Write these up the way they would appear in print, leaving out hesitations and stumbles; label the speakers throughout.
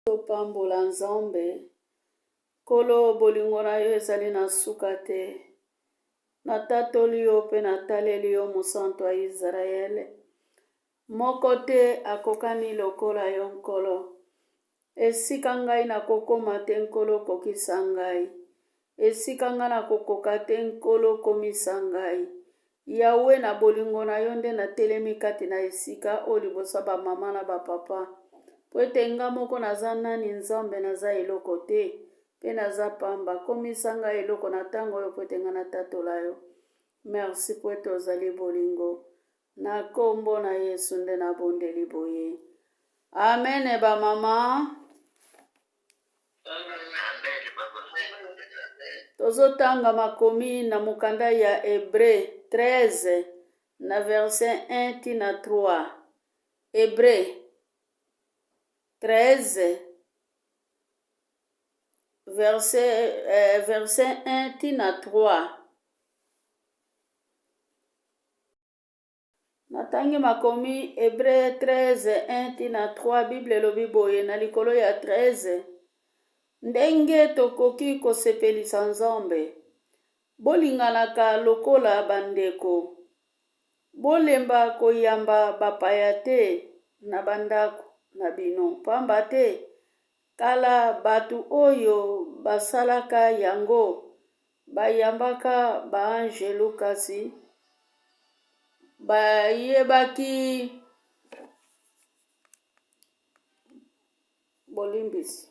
Speaker 1: Topambola Nzambe. Nkolo, bolingo na yo ezali na suka te. Natatoli yo mpe nataleli yo, Mosantu ya Yisraele. Moko te akokani lokola yo, Nkolo. Esika ngai nakokoma te, Nkolo, kokisa ngai. Esika ngai nakokoka te, Nkolo, komisa ngai. Yahweh, na bolingo na yo nde natelemi kati na esika oyo liboso ya ba mama na ba papa. Mpo ete nga moko naza nani, Nzambe, naza eloko te, mpe naza pamba. Komisa ngai eloko na tango oyo mpo ete ngai natatola yo. Merci mpo ete ozali bolingo. Na kombo na Yesu nde nabondeli boye. Amen ba mama. Tozotanga makomi na mokanda ya Hebre 13 na verset 1 ti na 3. Hebre 13 verset, eh, verset 1 ti na 3. Natangi makomi Hebre 13, 1 ti na 3. Biblia elobi boye na likolo ya 13, Ndenge tokoki kosepelisa Nzambe. Bolinganaka lokola bandeko. Bolemba koyamba bapaya te na bandako na bino, pamba te kala bato oyo basalaka yango Bayambaka baanjelu, kasi bayebaki bolimbisi.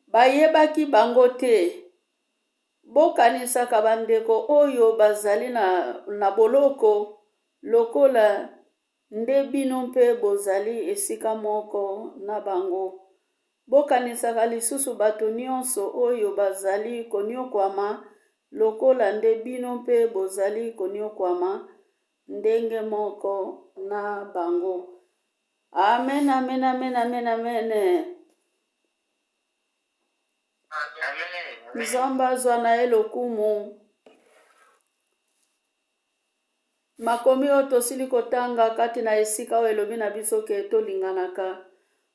Speaker 1: Bayebaki bango te. Bokanisaka bandeko oyo bazali na, na boloko lokola nde bino mpe bozali esika moko na bango. Bokanisaka lisusu bato nyonso oyo bazali konyokwama lokola nde bino mpe bozali konyokwama ndenge moko na bango. Amen, amen, amen, amen, amen. Nzambe azwa na ye lokumu. Makomi oyo tosili kotanga kati na esika oyo elobi na biso ke tolinganaka.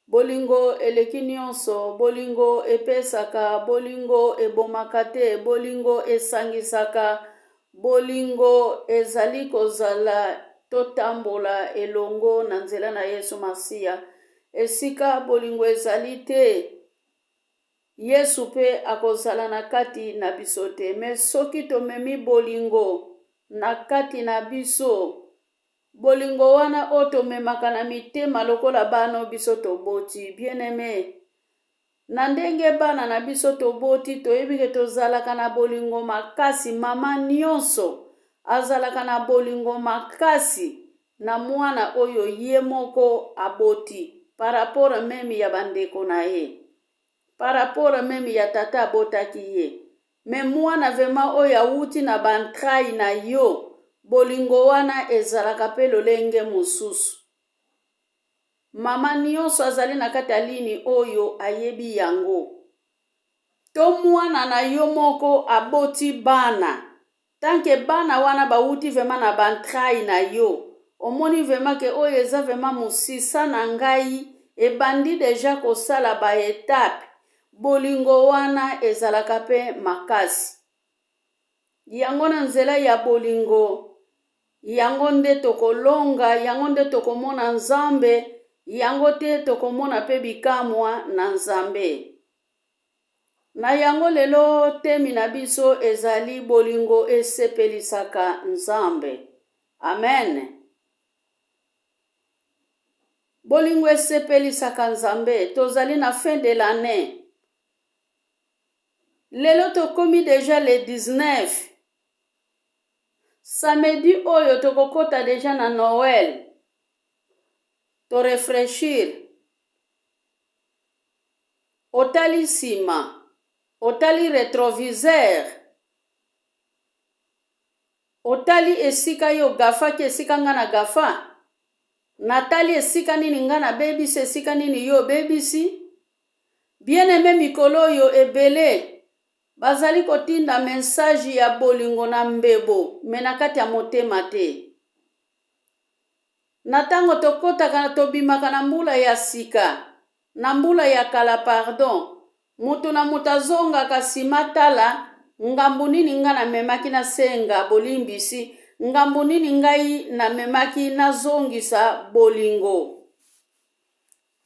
Speaker 1: Bolingo eleki nionso, bolingo epesaka, bolingo ebomaka te, bolingo esangisaka, bolingo ezali kozala totambola elongo na nzela na Yesu Masiya. Esika bolingo ezali te, Yesu pe akozala na kati na biso te. Mais soki tomemi bolingo na kati na biso, bolingo wana oyo tomemaka na mitema lokola bana oyo biso toboti, bien aime, na ndenge bana na biso toboti, toyebi ke tozalaka na bolingo makasi, mama nionso azalaka na bolingo makasi na mwana oyo ye moko aboti par rapport meme ya ba ndeko na ye. Par rapport meme ya tata abotaki ye mais mwana vraiment oyo awuti na ba entrailles na yo bolingo wana ezalaka pe lolenge mosusu. Mama nionso azali na kati ya ligne oyo ayebi yango. To mwana na yo moko aboti bana Tant que bana wana bawuti vraiment na ba entrailles na yo, omoni vraiment que oyo eza vraiment musisa na ngai ebandi dejà kosala ba etapes, bolingo wana ezalaka pe makasi. Yango na nzela ya bolingo yango nde tokolonga, yango nde tokomona Nzambe, yango te tokomona pe bikamwa na Nzambe. Na yango lelo temi na biso ezali bolingo esepelisaka Nzambe. Amen. Bolingo esepelisaka Nzambe. Tozali na fin de l'annee. Lelo tokomi deja le 19. Samedi oyo tokokota deja na Noël. To refrechir. Otali sima, otali retroviseur, otali esika yo ogafaki esika nga na gafa, natali esika nini nga nabebisi esika nini yo obebisi. Bien aime mikolo oyo ebele bazali kotinda message ya bolingo na mbebo mais na kati ya motema te. Na tango tokotaka tobimaka na mbula ya sika, na mbula ya kala pardon, moto na moto azongaka sima atala ngambo nini nga namemaki nasenga bolimbisi, ngambo nini ngai namemaki nazongisa bolingo.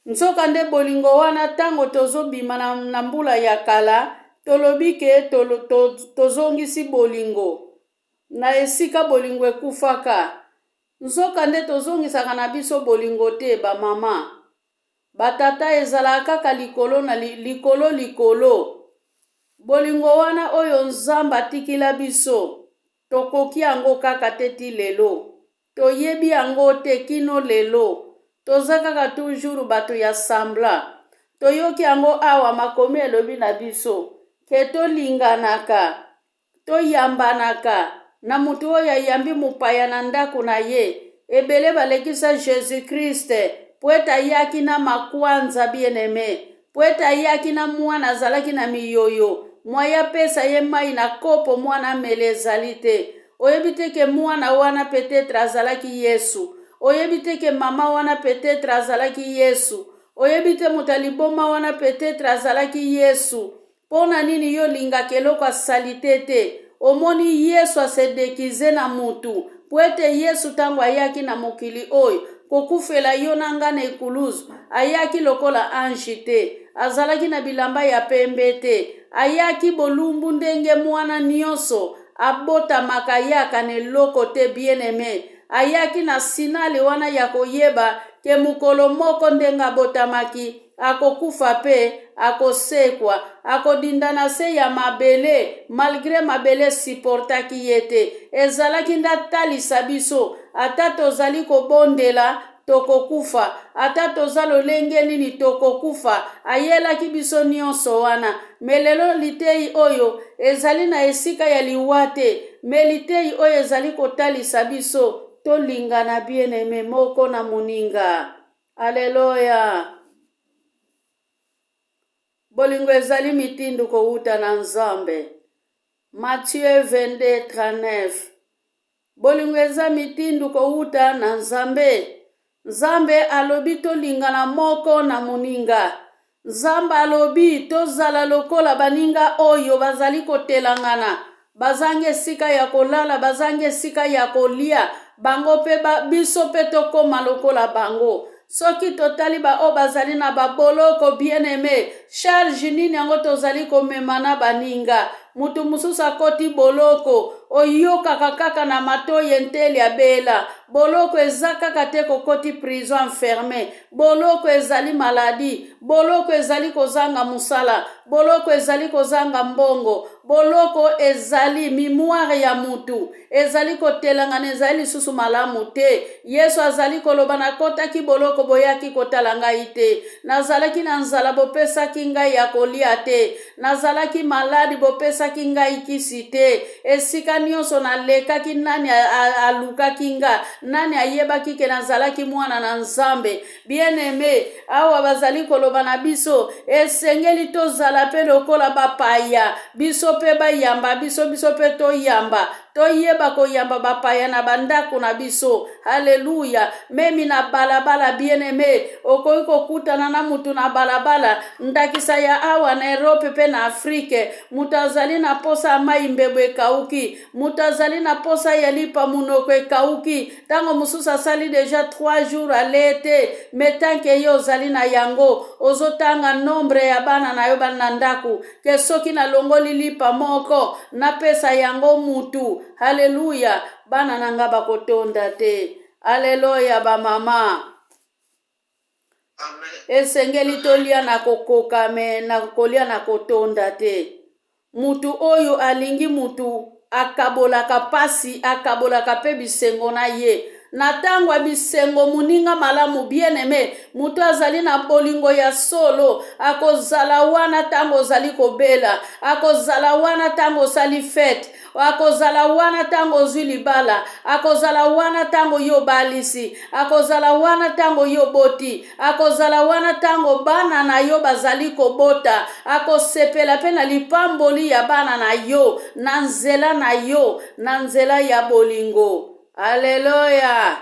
Speaker 1: Nzoka nde bolingo wana tango tozobima na, na mbula ya kala, tolobi ke to, to, tozongisi bolingo na esika bolingo ekufaka. Nzoka nde tozongisaka na biso bolingo te ba mama. Ba tata ezalaka kaka likolo na li, likolo likolo. Bolingo wana oyo Nzambe atikila biso, tokoki yango kaka te ti lelo. Toyebi yango te kino lelo. Toza kaka toujours bato ya semblant. Toyoki yango awa makomi elobi na biso ke tolinganaka. Toyambanaka na moto oyo ayambi mopaya na ndako na ye. Ebele balekisa Jesus Christ po ete ayaki na makwanza bien aime, po ete ayaki na mwana azalaki na miyoyo, moyen apesa ye mayi na kopo mwana amela ezali te. Oyebi te ke mwana wana peut etre azalaki Yesu. Oyebi te ke mama wana peut etre azalaki Yesu. Oyebi te moto ya liboma wana peut etre azalaki Yesu. Pona nini yo olingaka eloko ya salite te? Omoni Yesu a se deguiser na mutu po ete Yesu tango ayaki na mokili oyo kokufela yo na nga na ekuluzu ayaki lokola ange te, azalaki na bilamba ya pembe te, ayaki bolumbu ndenge muana nionso abotamaka ayaka na eloko te bien aime ayaki na sinale wana ya koyeba ke mokolo moko ndenge abotamaki Akokufa pe akosekwa, akodinda na se ya mabele malgre mabele e supportaki ye te. Ezalaki nde atalisa biso ata tozali kobondela tokokufa, ata toza lolenge nini tokokufa. Ayelaki biso nionso wana. Mais lelo liteyi oyo ezali na esika ya liwa te, mais liteyi oyo ezali kotalisa biso tolingana bien aime moko na moninga. Aleloya! Bolingo ezali mitindo kowuta na Nzambe. Matthieu 22, 39. Bolingo eza mitindo kowuta na Nzambe. Nzambe alobi tolingana moko na moninga. Nzambe alobi tozala lokola baninga oyo bazali kotelangana, bazangi esika ya kolala, bazangi esika ya kolia, bango mpe ba, biso mpe tokoma lokola bango. Soki totali baoyo bazali na baboloko, bien-aime, charge nini yango tozali komema na baninga? Moto mosusu akoti boloko, oyokaka kaka na matoyi enteli abela. Boloko eza kaka te kokoti prison enferme. Boloko ezali maladie, boloko ezali kozanga mosala, boloko ezali kozanga mbongo, boloko ezali mimoire ya mutu ezali kotelangana, ezali lisusu malamu te. Yesu azali koloba, nakotaki boloko, boyaki kotala ngai te, nazalaki na nzala, bopesaki ngai ya kolia te, nazalaki maladi, bopesaki ngai kisi te. Esika nyonso nalekaki, nani alukaki nga? Nani ayebaki ke nazalaki mwana na Nzambe? Bien-aime, awa bazali koloba na biso, esengeli tozala pe lokola bapaya, biso pe bayamba biso, biso pe toyamba, toyeba koyamba bapaya na bandako na biso. Haleluya! Memi na balabala, bien-aime, okoki kokutana na mutu na balabala, ndakisa ya awa na Europe pe na Afrique, Moto azali na posa ya mai mbebo ekauki. Moto azali na posa ya lipa monoko ekauki. Tango mosusu asali deja 3 jours alee te, mais tant que yo ozali na yango, ozotanga nombre ya bana na yo na ndako, ke soki nalongoli lipa moko napesa yango mutu, haleluya, bana na nga bakotonda te. Aleluya ba mama. Esengeli tolia na kokoka me na kolia na kotonda te. Mutu oyo alingi mutu akabolaka pasi, akabolaka pe bisengo na ye. Na tango ya bisengo moninga malamu bien aime, mutu azali na bolingo ya solo akozala wana tango ozali kobela, akozala wana tango osali fete, Akozala wana ntango ozwi libala. Akozala wana ntango yo obalisi. Akozala wana ntango yo oboti. Akozala wana ntango bana na yo bazali kobota. Akosepela mpe na lipamboli ya bana na yo, na nzela na yo, na nzela ya bolingo. Aleluya!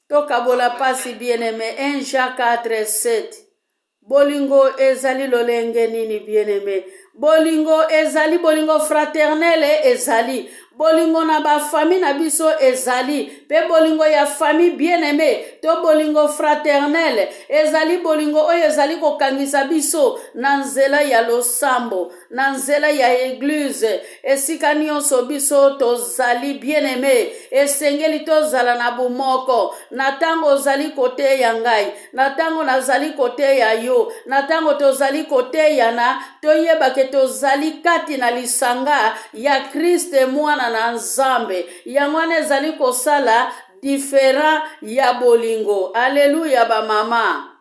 Speaker 1: Tokabola pasi bien aime 1 Jean 4 7. Bolingo ezali lolenge nini bien aime? Bolingo ezali bolingo fraternel ezali bolingo na ba famille na biso ezali pe bolingo ya famille bien aime to bolingo fraternel ezali bolingo oyo ezali kokangisa biso na nzela ya losambo na nzela ya eglise esika nyonso biso tozali bien aime esengeli tozala na bomoko na ntango ozali koteya ngai na ntango nazali koteya yo na ntango tozali koteyana toyeba ke tozali kati na lisanga ya kriste mwana na nzambe yango wana ezali kosala diferent ya bolingo aleluya bamama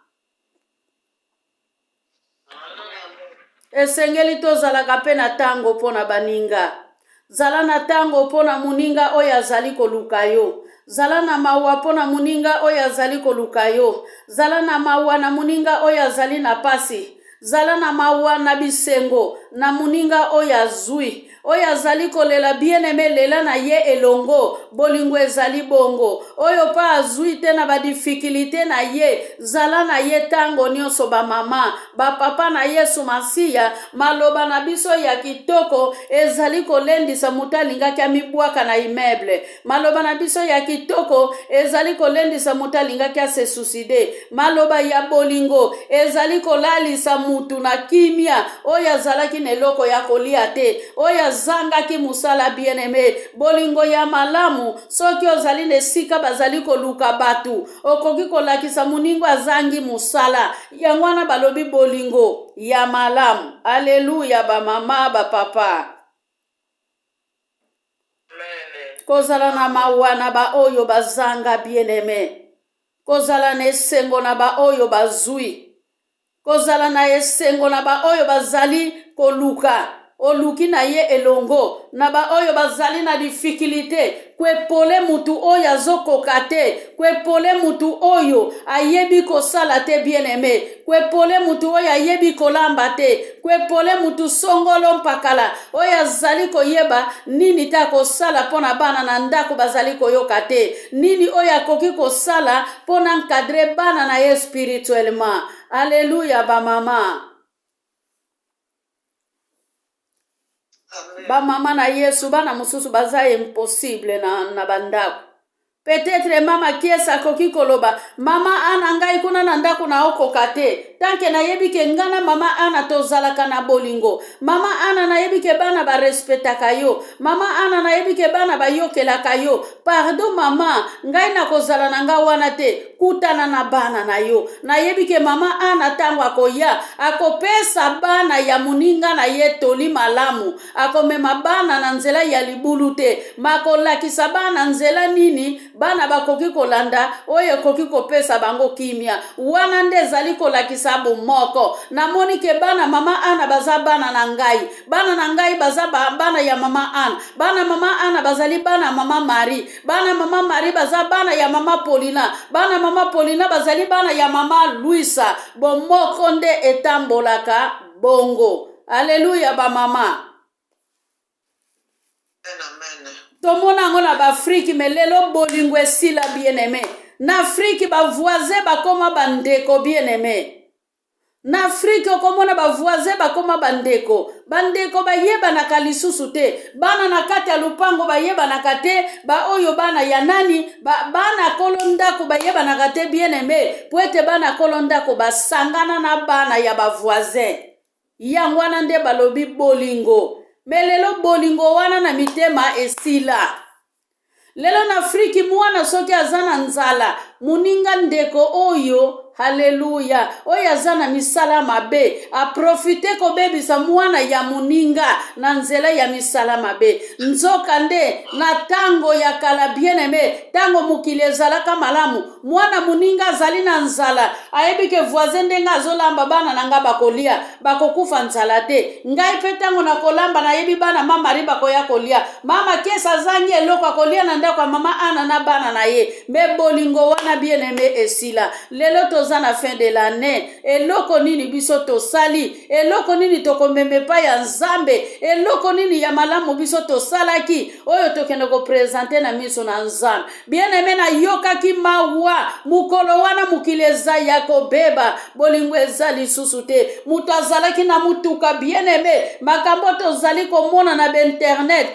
Speaker 1: Esengeli tozalaka mpe na ntango mpo na baninga. Zala na ntango mpo na moninga oyo azali koluka yo. Zala na mawa mpo na moninga oyo azali koluka yo. Zala na mawa na moninga oyo azali na pasi. Zala na mawa na bisengo na moninga oyo azwi. Oyo azali kolela bien aime lela na ye elongo bolingo ezali bongo oyo pa azui te na ba difficulite na ye zala na ye tango nionso ba mama ba papa na yesu masiya maloba na biso ya kitoko ezali kolendisa moto alingaki amibwaka na immeuble Maloba na biso ya kitoko ezali kolendisa moto alingaki a se suicider. Maloba ya bolingo ezali kolalisa mutu na kimia oyo azalaki na eloko ya kolia te, oyo azangaki mosala. Bien-aime, bolingo ya malamu, soki ozali na esika bazali koluka batu, okoki kolakisa moninga azangi mosala. Yango wana balobi bolingo ya malamu. Alleluia ba mama, ba papa. Kozala na mawa na baoyo bazanga bien-aime, kozala na esengo na baoyo bazwi, kozala na esengo na baoyo bazali koluka, oluki na ye elongo na baoyo bazali na difikilite, koepole mutu oyo azokoka te, koepole mutu oyo ayebi kosala te bien-aime, koepole mutu oyo ayebi kolamba te, koepole mutu songolo mpakala oyo azali koyeba nini te akosala mpo na bana na ndako bazali koyoka te, nini oyo akoki kosala mpo na encadre bana na ye spirituellement. Aleluya bamama. Bamama na Yesu, bana mosusu baza impossible na, na bandako. Peut-être mama Kiesa akoki koloba mama Ana ngai kuna na ndako na okoka te tanke nayebi ke nga na mama Ana tozalaka na bolingo. Mama Ana nayebi ke bana ba respectaka yo. Mama Ana nayebi ke bana bayokelaka yo. Pardon mama, ngai nakozala na nga wana te. Kutana na bana na yo. Nayebi ke mama Ana tango akoya akopesa bana ya moninga na ye toli malamu. Akomema bana na nzela ya libulu te, ma akolakisa bana nzela nini bana bakoki kolanda oyo ekoki kopesa bango kimia. Wana nde ezali kolakisa bomoko. Namoni ke bana mama Ana baza bana na ngai, bana na ngai baza ba, bana ya mama Ana, bana mama Ana bazali bana mama Marie, bana mama Marie baza bana ya mama Paulina, bana mama Paulina bazali bana ya mama Luisa. Bomoko nde etambolaka bongo. Alleluia ba mama. Tomona yango na baafrike me lelo bolingo esila bien aime. Na Afrike ba voisin bakoma bandeko bien aime. Na Afrike okomona ba voisin bakoma bandeko. Bandeko bayebanaka lisusu te. Bana na kati ya lopango bayebanaka te, ba oyo bana ya nani, ba bana kolo ndako bayebanaka te bien aime, po ete bana kolo ndako basangana na bana ya ba voisin. Yango wana nde balobi bolingo. Me lelo bolingo wana na mitema esila. Lelo na Afriki mwana soki aza na nzala, moninga ndeko oyo haleluya, oyo aza na misala mabe aprofite kobebisa mwana ya moninga na nzela ya misala mabe. Nzoka nde na tango ya kala bien aime, tango mokili ezalaka malamu, Mwana moninga azali na nzala, ayebi ke voisin ndenge azolamba bana na nga bakolia, bakokufa nzala te. Ngai pe tango nakolamba nayebi bana ma Marie bakoya kolia. Mama Kiesa azangi eloko akolia na ndako ya mama Anna na bana na ye. Mais bolingo wana bien aime esila. Lelo tozali. toza na fin de l'année. Eloko nini biso tosali? Eloko nini tokomema epai ya Nzambe? Eloko nini ya malamu biso tosalaki oyo tokende kopresente na miso na Nzambe? Bien aime, nayokaki mawa mokolo wana. Mokili eza ya kobeba, bolingo eza lisusu te. Moto azalaki na motuka, bien aime, makambo tozali komona na bainternet,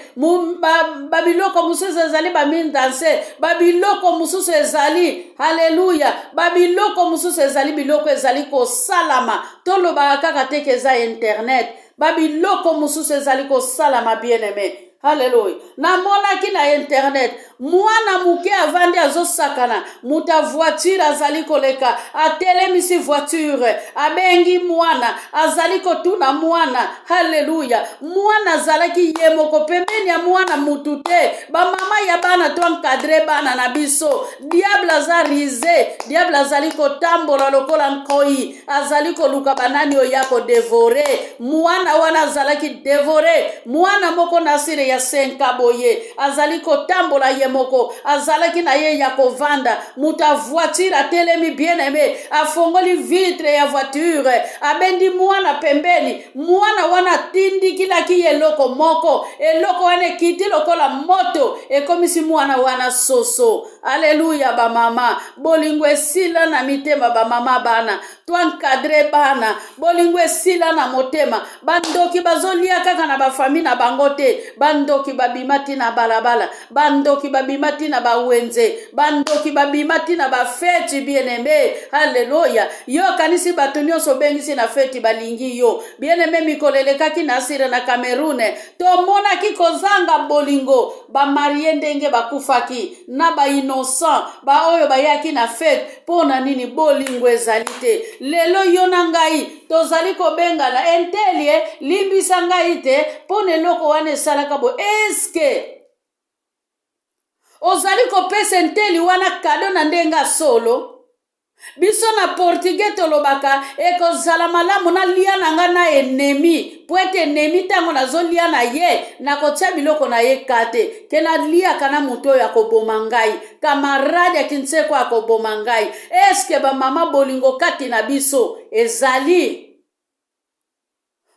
Speaker 1: babiloko ba mosusu ezali bamindanse, babiloko mosusu ezali, haleluya, babiloko mosusu ezali biloko ezali kosalama. Tolobaka kaka te ke eza internet, babiloko mosusu ezali kosalama, bien aime. Haleluya! Namonaki na internet mwana moke avandi azosakana, moto ya voiture azali koleka, atelemisi voiture, abengi mwana, azali kotuna mwana. Haleluya! Mwana azalaki ye moko, pembeni ya mwana mutu te. Bamama ya bana, to encadre bana na biso. Diable aza rise, diable azali kotambola lokola nkoi, azali koluka banani oyo ya kodevore. Mwana wana azalaki devore, mwana moko na sire ya senka boye, azali kotambola ye moko, azalaki na ye ya kovanda. Moto ya voiture atelemi, bien aime, afongoli vitre ya voiture, abendi mwana pembeni. Mwana wana atindikilaki ye eloko moko, eloko wana ekiti lokola moto, ekomisi mwana wana soso. Aleluya! Bamama, bolingo esila na mitema. Bamama bana, to encadre bana. Bolingo esila na motema. Bandoki bazolia kaka na bafami na bango te. Bandoki babima ti na balabala, bandoki babima ti na bawenze, bandoki babima ti na bafeti. Bien aime, aleluya! Yo okanisi bato nyonso obengisi na feti balingi yo. Bien aime, mikolo elekaki na Asire na Cameroun, tomonaki kozanga bolingo, bamarie ndenge bakufaki na bainnocent baoyo bayaki na fete. Mpo na nini? Bolingo ezali te. Lelo yo na ngai tozali kobengana entelie, limbisa ngai te mpo na eloko wana esalaka bo. Eske ozali kopesa enteli wana kado na ndenge ya solo? Biso na portugais tolobaka, ekozala malamu nalia na ngai na enemi, mpo ete enemi, ntango nazolia na ye, nakotia biloko na ye ka te, ke naliaka na moto oyo akoboma ngai, kamarade ya kinseko akoboma ngai. Eske bamama, bolingo kati na biso ezali?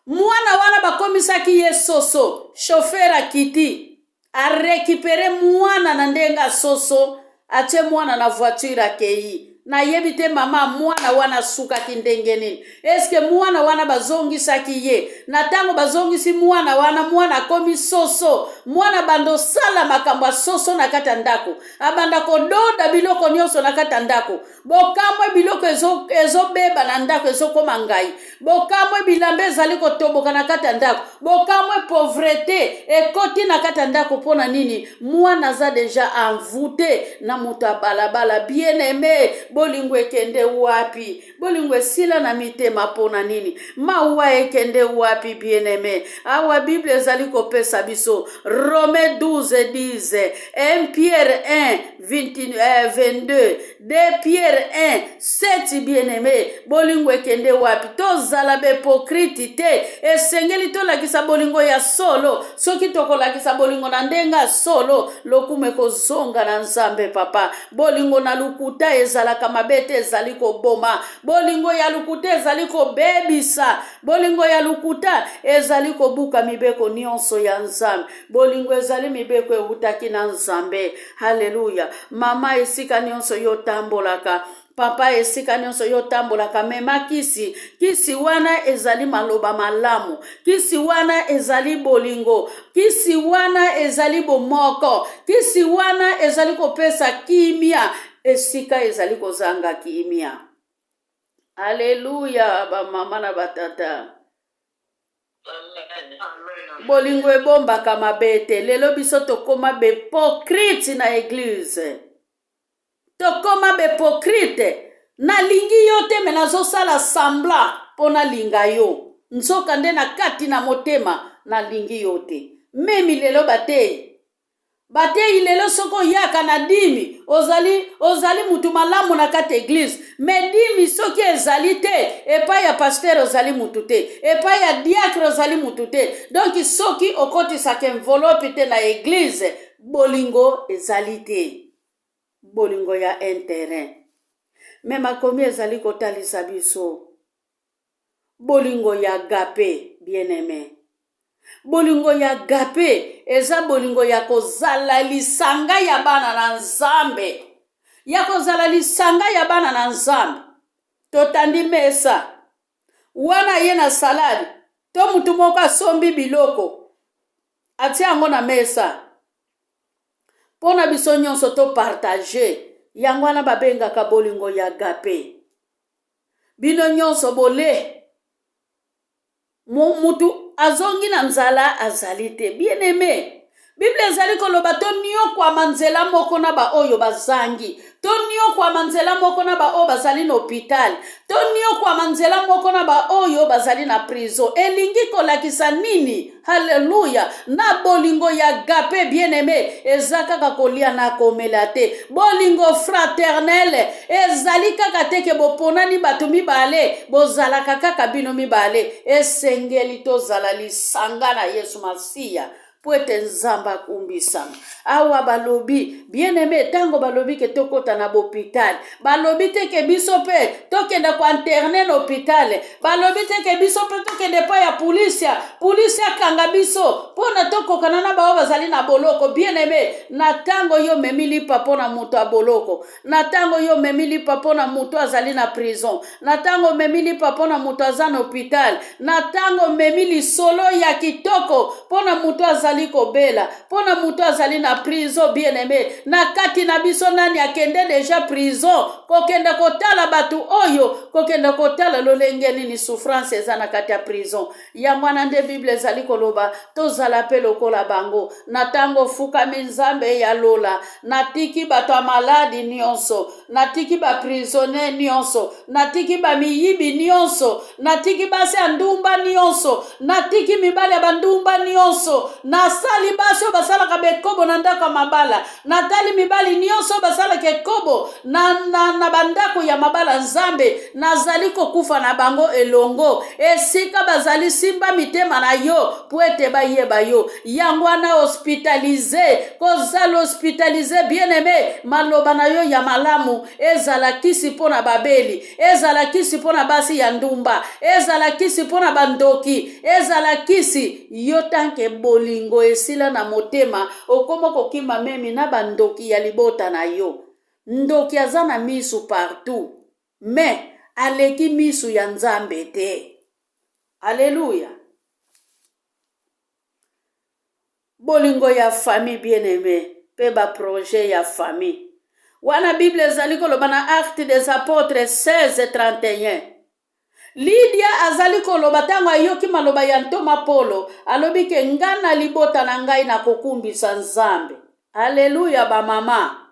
Speaker 1: Mwana wana bakomisaki ye soso. Chauffeur akiti, arekipere mwana na ndenge ya soso, atie mwana na voiture, akei. Nayebi te mama mwana wana asukaki ndenge nini. Eske mwana wana bazongisaki ye? Na ntango bazongisi mwana wana, mwana akomi soso. Mwana banda osala makambo ya soso na kati ya ndako, abanda kododa biloko nyonso na kati ya ndako. Bokamwe biloko ezobeba ezo na ndako, ezokoma ngai. Bokamwe bilamba ezali kotoboka na kati ya ndako. Bokamwe pauvrete ekoti na kati ya ndako. Mpo na nini? Mwana aza deja envoute na moto ya balabala. Bien aime, bolingo ekende wapi? Bolingo esila na mitema mpo na nini? Mawa ekende wapi? Bien aime, awa Bible ezali kopesa biso Rome 12 10, 1 Pierre 1 22, 2 Pierre 1 7. Bien aime, bolingo ekende wapi? Tozala bepokriti te. Esengeli tolakisa bolingo ya solo. Soki tokolakisa bolingo na ndenge ya solo, lokumu ekozonga na Nzambe Papa. Bolingo na lokuta ezalaka mabe te, ezali koboma. Bolingo ya lokuta ezali kobebisa. Bolingo ya lokuta ezali kobuka mibeko nyonso ya Nzambe. Bolingo ezali mibeko ewutaki na Nzambe. Haleluya! Mama, esika nyonso yo otambolaka, papa, esika nyonso yo otambolaka, mema kisi. Kisi wana ezali maloba malamu, kisi wana ezali bolingo, kisi wana ezali bomoko, kisi wana ezali kopesa kimia esika ezali kozanga kimia. Aleluya! Bamama na batata, bolingo ebombaka mabe te. Lelo biso tokóma bepokrite na eglize, tokóma bepokrite. Nalingi yo te, me nazosala semblant mpo nalinga yo, nzoka nde na kati na motema nalingi yo te. Memi lelo bateyi, bateyi lelo, soki oyaka na dimi, ozali mutu malamu na kati eglize, me dimi soki ezali te, epai ya pasteur ozali mutu te, epai ya diacre ozali mutu te. Donc soki okotisaka enveloppe te na eglize, bolingo ezali te, bolingo ya intérêt. Me makomi ezali kotalisa biso bolingo ya agape, bien-aime. Bolingo ya agape eza bolingo ya kozala lisanga ya bana na Nzambe, ya kozala lisanga ya bana na Nzambe. Totandi mesa wana ye na salade to mutu moko asombi biloko atia yango na mesa mpo na biso nyonso to partage. Yango wana babengaka bolingo ya agape. Bino nyonso bole, mutu azongi na nzala azali te. Bien aime, Biblia ezali koloba toniokwama nzela moko na baoyo bazangi, toniokwama nzela moko na baoyo bazali na hôpital, toniokwama nzela moko na baoyo bazali na prison. Elingi kolakisa nini? Haleluya! Na bolingo ya agape, bien aime, eza kaka kolia na komela te. Bolingo fraternel ezali kaka te ke boponani bato mibale, bozalaka kaka bino mibale. Esengeli tozala lisanga na Yesu Masiya mpo ete Nzambe akumbisama. Awa balobi, bien aime, ntango balobi ke tokota na bopital, balobi te ke biso mpe tokende kointerne na hôpital, balobi te ke biso mpe tokende epai ya pulisia, pulisia akanga biso mpo na tokokana na baoyo bazali na boloko. Bien aime, na ntango yo omemi lipa mpo na moto ya boloko, na ntango yo omemi lipa mpo na moto azali na prison, na ntango omemi lipa mpo na moto aza na hôpital, na ntango omemi lisolo ya kitoko mpo na moto azali kobela, mpo na moto azali na prison, bien aime, na kati na biso nani akende deja prison kokende kotala bato oyo, kokende kotala lolenge nini souffrance eza na kati ya prison? Yango wana nde Bible ezali koloba tozala mpe lokola bango. Na ntango ofukami Nzambe ya lola, natiki bato ya maladi nyonso, natiki baprisonnier nyonso, natiki bamiyibi nyonso, natiki basi ya ndumba nyonso, natiki mibali ya bandumba nyonso, nasali basi oyo basalaka bekobo na ndako ya mabala, natali mibali nyonso oyo basalaka ekobo na, na, na bandako ya mabala. Nzambe, nazali kokufa na bango elongo esika bazali. Simba mitema na yo mpo ete bayeba yo. Yango wana hospitalize, kozala hospitalize, bien aime, maloba na yo ya malamu ezala kisi mpo na babeli, ezala kisi mpo na basi ya ndumba, ezala kisi mpo na bandoki, ezala kisi yo. Tanke bolingo esila na motema, okoma kokima memi na bandoki ya libota na yo. Ndoki aza na misu partout, mais aleki misu ya Nzambe te. Aleluya. Bolingo ya famille, bien aimé, mpe baprojet ya famille. Wana Bible ezali koloba na Acte des Apôtres 16 31. Lidia azali koloba ntango ayoki maloba ya ntoma Polo, alobi ke nga na libota na ngai nakokumbisa Nzambe. Aleluya bamama.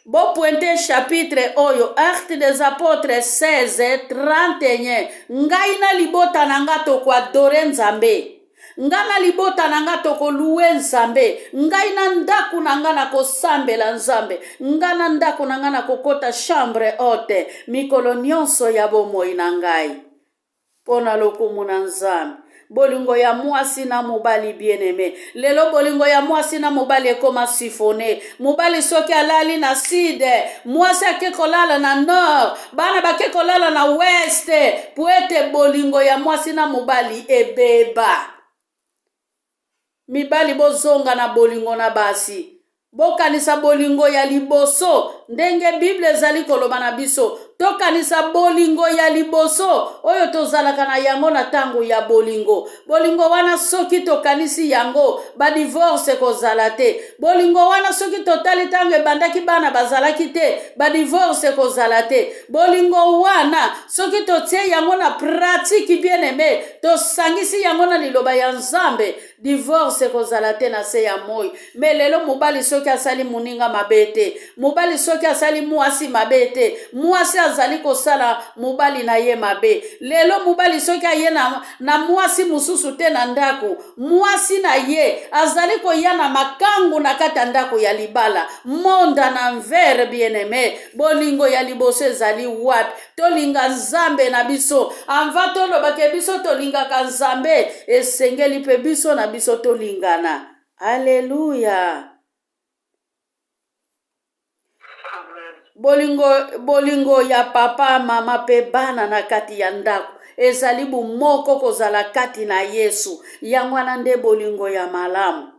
Speaker 1: Bopointe chapitre oyo, Acte des Apôtres 16 31. Ngai na libota na nga tokoadore Nzambe. Nga na libota na nga tokoluwe Nzambe. Ngai na ndako na nga nakosambela Nzambe. Nga na ndako na nga nakokota chambre haute mikolo nyonso ya bomoi na ngai mpo na lokumu na Nzambe. Bolingo ya mwasi na mobali, bien aime, lelo bolingo ya mwasi na mobali ekoma sifone. Mobali soki alali na sud, mwasi ake kolala na nord, bana bake kolala na west, po ete bolingo ya mwasi na mobali ebeba. Mibali, bozonga na bolingo na basi. Bokanisa bolingo ya liboso, ndenge Bible ezali koloba na biso. Tokanisa bolingo ya liboso oyo tozalaka na yango na ntango ya bolingo. Bolingo wana soki tokanisi yango, badivorce ekozala te. Bolingo wana soki totali ntango ebandaki bana bazalaki te, badivorce ekozala te. Bolingo wana soki totie yango na pratique, bien aime, tosangisi yango na liloba ya Nzambe, divorce ekozala te na se ya moi. Me lelo mobali soki asali moninga mabe te, mobali soki asali mwasi mabe te, mwasi azali kosala mobali na ye mabe. Lelo mobali soki aye na, na mwasi mosusu te na ndako, mwasi na ye azali koya na makangu na kati ya ndako ya libala. Monde na envers, bien aime, bolingo ya liboso ezali wapi? Tolinga Nzambe na biso. Anva tolobake biso tolingaka Nzambe, esengeli mpe biso na biso tolingana. Aleluya.
Speaker 2: Amen.
Speaker 1: Bolingo, bolingo ya papa, mama mpe bana na kati ya ndako ezali bomoko kozala kati na Yesu. Yango wana nde bolingo ya malamu.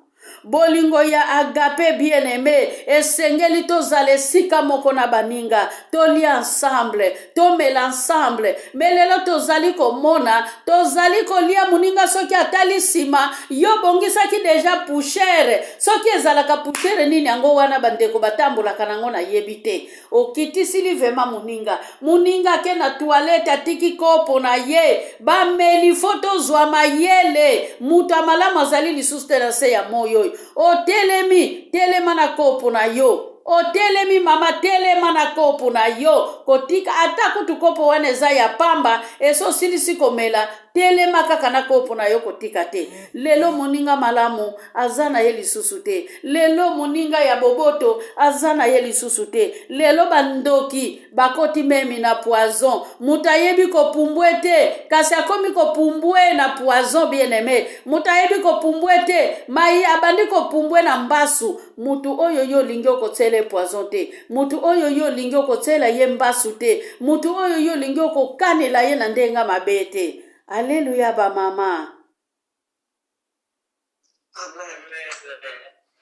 Speaker 1: Bolingo ya agape bien aime esengeli tozala esika moko na baninga, tolia ensemble, tomela ensemble. Me lelo tozali komona, tozali kolia moninga soki atali nsima, yo bongisaki deja pouchere. Soki ezalaka pouchere nini yango wana bandeko batambolaka nango nayebi te. Okitisi livema moninga, moninga ake na toilette atiki kopo na ye, bameli fo tozwa mayele. Moto ya malamu azali lisusu te na se ya moi oyo. Otelemi, telema na kopo na yo. Otelemi mama, telema na kopo na yo. Kotika ata kutu kopo wana eza ya pamba, esi osilisi komela, telema kaka na kopo na yo, kotika te. Lelo moninga malamu aza na ye lisusu te. Lelo moninga ya boboto aza na ye lisusu te. Lelo bandoki bakoti memi na poison. Moto ayebi kopumbwe te, kasi akomi kopumbwe na poison. Bien aime, moto ayebi kopumbwe te, mai abandi kopumbwe na mbasu. Moto oyo yo olingi okotiela ye poison te, moto oyo yo olingi okotiela ye mbasu te, moto oyo yo olingi okokanela ye na ndenge mabe te. Aleluya bamama.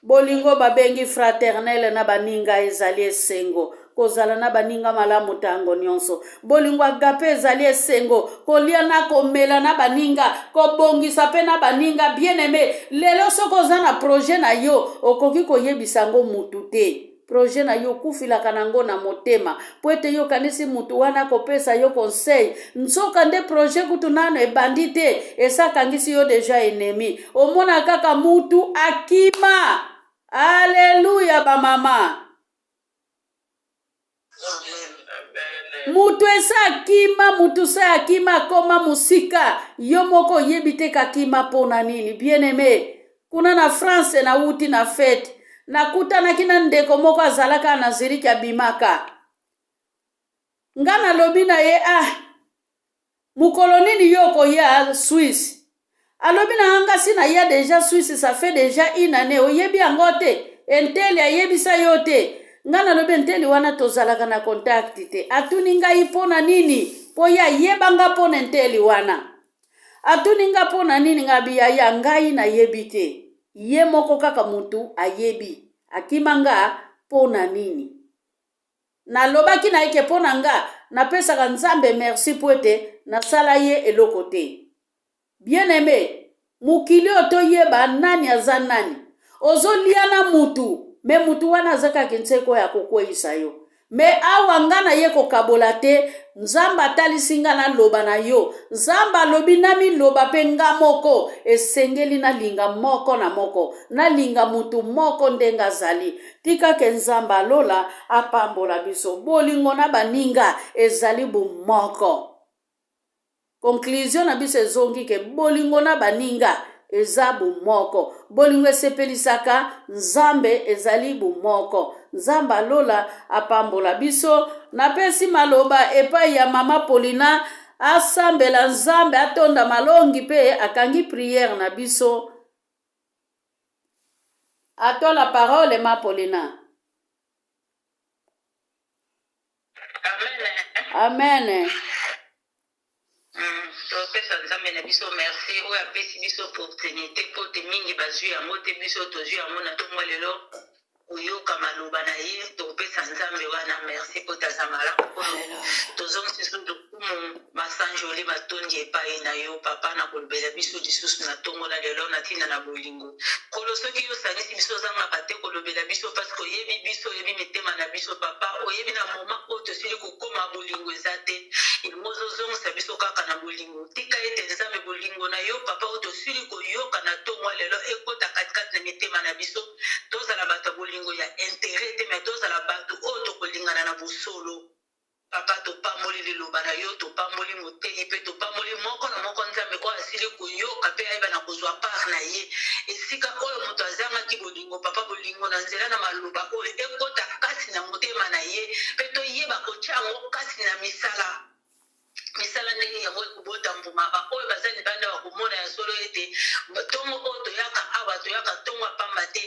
Speaker 1: Bolingo babengi fraternel na baninga ezali esengo kozala na baninga malamu ntango nyonso. Bolingo agape ezali esengo kolia na komela na baninga, kobongisa mpe na baninga. Bien aime, lelo soki oza na projet na yo okoki koyebisa yango mutu te. Projet na yo okufilaka na ngo na motema mpo ete yo okanisi mutu wana akopesa yo conseil, nzoka nde projet kutu nano ebandi te, esi akangisi yo deja ennemi. Omona kaka mutu akima. Aleluya ba mama. Mutu esi akima, mutu se akima akoma mosika, yo moko oyebi te kakima pona nini. Bien aime, kuna na France nawuti na fete, nakutanaki na ndeko moko azalaka na Zurich, abimaka. Nga nalobi na ye, ah, mokolo nini yo okoya Suisse? Alobi na nga si naya deja Suisse, ça fait deja une année, oyebi yango te? Enteli ayebisa yo te? Nga nalobi enteli wana tozalaka na contact te. Atuni ngai mpo na nini, mpo ye ayeba nga mpo na enteli wana. Atuni nga mpo na nini, nga biyaya ngai nayebi te, ye moko kaka mutu ayebi akima nga mpo na nini. Nalobaki na ye ke mpo na nga napesaka Nzambe merci mpo ete nasala ye eloko te. Bien aime, mokili oyo toyeba nani aza nani. Ozolia na mutu, me mutu wana aza kaka nseko ya kokweyisa yo. Me awa nga na ye kokabola te, Nzambe atalisi nga naloba na yo. Nzambe alobi namiloba pe nga moko, esengeli nalinga moko na moko, nalinga mutu moko ndenge azali. Tika ke Nzambe ya lola apambola biso. Bolingo na baninga ezali bomoko. Conclusion na biso ezongi ke bolingo na baninga eza bomoko. Bolingo esepelisaka Nzambe ezali bomoko. Nzambe ya lola apambola biso. Napesi maloba epai ya mama Paulina asambela Nzambe atonda malongi pe akangi prière na biso. À toi la parole ma Paulina.
Speaker 2: Amen.
Speaker 1: Amen.
Speaker 2: Topesa Nzambe na biso merci oyo apesi biso opportunité mpo te mingi bazwi yango te, biso tozwi yango na ntongo lelo koyoka maloba na ye. Topesa Nzambe wana merci mpo taza malamu. Oyo tozongisi so lokumu masanjoli matondi epai na yo papa na kolobela biso lisusu na ntongo na lelo na ntina na bolingo. Nkolo, soki yo osangisi biso ozangaka te kolobela biso, parce que oyebi biso, oyebi mitema na biso papa, oyebi na moment oyo tosili kokoma bolingo eza te, yango ozozongisa biso kaka na bolingo. Tika ete Nzambe bolingo na yo papa oyo tosili koyoka na ntongo ya lelo ekota katikati na mitema na biso. Tozala bato ya bolingo ya interet te, me tozala bato oyo tokolingana na bosolo. Papa, topamboli liloba na yo, topamboli moteyi mpe topamboli moko na moko Nzambe oyo asili koyoka mpe ayeba na kozwa part na ye esika oyo moto azangaki bolingo. Papa, bolingo na nzela na maloba oyo ekota kati na motema na ye mpe toyeba kotia yango kati na misala. Misala. ndenge yango ekobota mbuma. Baoyo baza libanda bakomona ya solo ete ntongo oyo toyaka awa, toyaka ntongo ya pamba te.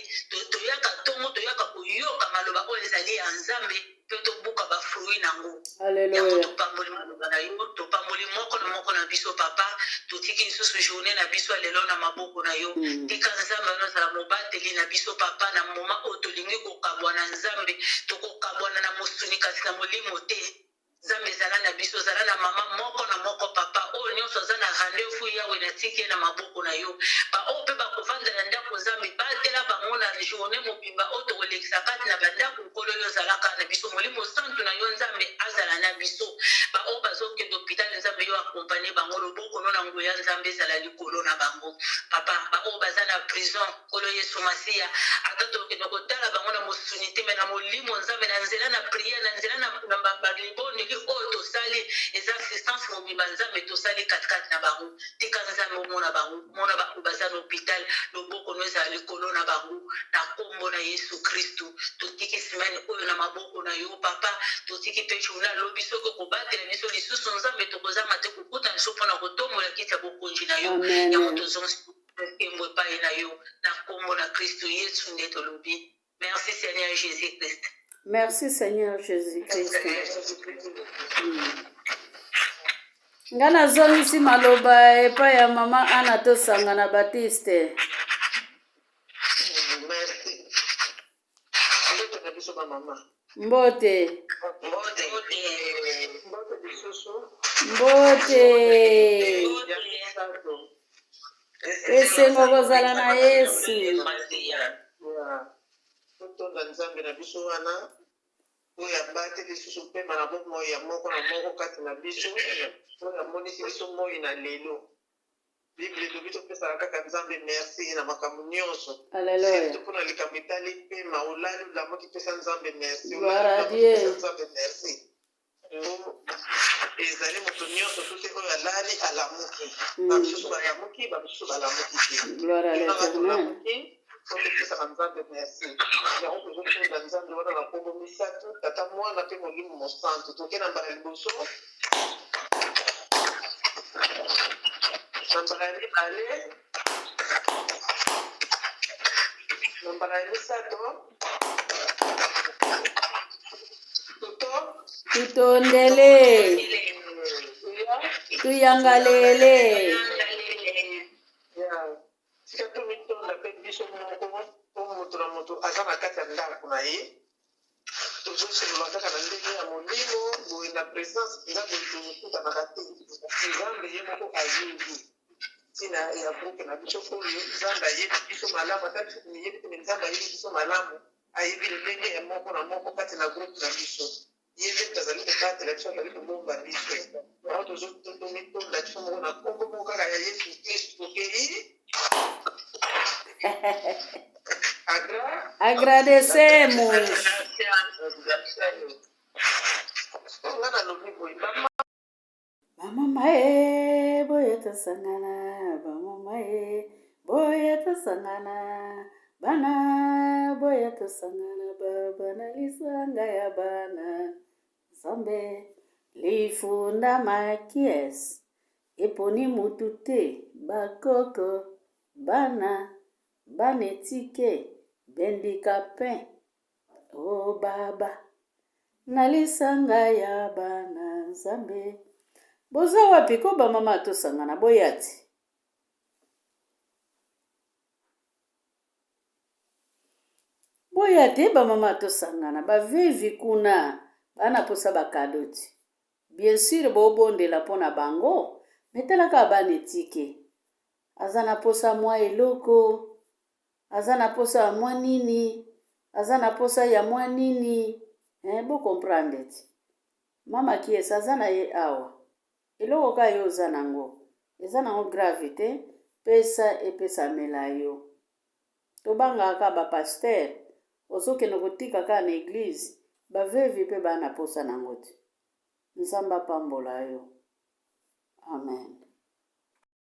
Speaker 2: Toyaka ntongo, toyaka koyoka maloba oyo ezali ya Nzambe mpe tobuka ba fruits nango. Yango
Speaker 1: Alleluia.
Speaker 2: topamboli maloba na yo, topamboli moko na moko na biso papa. Totiki lisusu journee na biso ya lelo na maboko na yo. Tika Nzambe wana azala mobateli na biso papa, na moment oyo tolingi kokabwana Nzambe, tokokabwana na mosuni kasi na molimo te. Nzambe zala na biso, zala na mama moko na moko papa, oyo nionso aza na rendez-vous Yahwe natiki ye na maboko na yo. Ba oyo pe bakovanda na ndako Nzambe batela bango na journee mobimba oyo tokolekisa kati na ba ndako, Nkolo yo zala kaka na biso, molimo santu na yo Nzambe azala na biso. Ba oyo bazokende hopital Nzambe yo accompagne bango, loboko no na nguya Nzambe ezala likolo na bango papa. Ba oyo baza na prison Nkolo Yesu Masiya, ata tokende kotala bango na mosuni te, mais na molimo Nzambe, na nzela na prière, na nzela na, na ba, ba libondeli oyo tosali, eza assistance mobimba Nzambe tosali katikati na bango. Tika Nzambe omona bango, mona ba oyo baza na hopital, loboko no ezala likolo na bango, na kombo na Yesu Kristu. Totiki semaine oyo na maboko na yo papa, totiki pe journée ya lobi, soki okobatela biso lisusu Nzambe, tokozanga te kokutana lisusu pona kotombola kiti ya bokonzi na yo. Yango
Speaker 1: Amen.
Speaker 2: tozongisi Nkembo epayi na yo na kombo na Kristu Yesu nde tolobi merci Seigneur Jesus Christ.
Speaker 1: Merci Seigneur Jesus Christ. Nga nazongisi maloba epai ya mama Ana Tosangana Baptiste.
Speaker 3: Merci. Mbote na biso ba mama.
Speaker 1: Mbote.
Speaker 3: Mbote. Mbote lisusu.
Speaker 1: Mbote.
Speaker 3: Ya misato.
Speaker 1: Esengo kozala na Yesu.
Speaker 3: Ya. Totonda Nzambe na biso wana oyo abateli lisusu mpema na bomoi ya moko na moko kati na biso, oyo amonisi biso moi na lelo. Bible elobi topesaka kaka Nzambe merci na makambo nyonso.
Speaker 1: Alléluia.
Speaker 3: Surtout mpona likambo etali pema, olali olamuki pesa Nzambe merci,
Speaker 1: Gloire
Speaker 3: olali
Speaker 1: à
Speaker 3: olamuki
Speaker 1: Dieu.
Speaker 3: pesa Nzambe merci. Po ezali moto nyonso tu te oyo alali alamuki. Bamosusu balamuki, bamosusu balamuki te.
Speaker 1: Gloire à
Speaker 3: Yo na nga
Speaker 1: l'Éternel.
Speaker 3: tolamuki, po topesaka Nzambe merci. Yango tozotonda Nzambe wana na kombo misato, Tata, Mwana pe Molimo Mosantu. Toke na mbala liboso. Na mbala ya mibale, na mbala ya misato, tuto
Speaker 1: Tutondele,
Speaker 3: tuya
Speaker 1: tuyangalele.
Speaker 3: ya tika tomitonda mpe biso moko mpo moto na moto aza na kati ya ndako na ye Tozosolola kaka na ndenge ya molimo boye na presence mpenza boye tokutanaka te. Nzambe ye moko ayebi ntina ya groupe na biso oyo. Nzambe ayebi biso malamu, ata biso tomiyebi te, mais Nzambe ayebi biso malamu, ayebi lolenge ya moko na moko kati na groupe na biso. Ye nde moto azali kobatela biso, azali kobomba biso. Yango tomitonda biso moko na nkombo moko kaka ya Yesu Kristu. Tokei Agra
Speaker 1: Agradecemos.
Speaker 3: Nga nalobi boye mama
Speaker 1: Bamama e boye tosangana, bamama e boye tosangana, bana boye tosangana, baba na lisanga ya bana Nzambe lifunda makies eponi mutu te bakoko bana bana etike bendika pain o baba na lisanga ya bana Nzambe. Boza wapi ko ba mama tosangana boya ti. Boya te ba mama tosangana ba vevi kuna bana posa ba cadeau ti. Bien sur bobondela mpo na bango mais tala kaka bana etike aza na posa mwa eloko aza na posa ya mwa nini aza na posa ya mwa nini eh, bo comprendre ti mama kies aza na ye awa eloko kaka yo oza nango eza nango grave te pesa epesamela yo tobangaka kaka ba pasteur ozokende kotika kaka na eglise ba veuve pe baa na posa nango te nzambe apambola yo amen.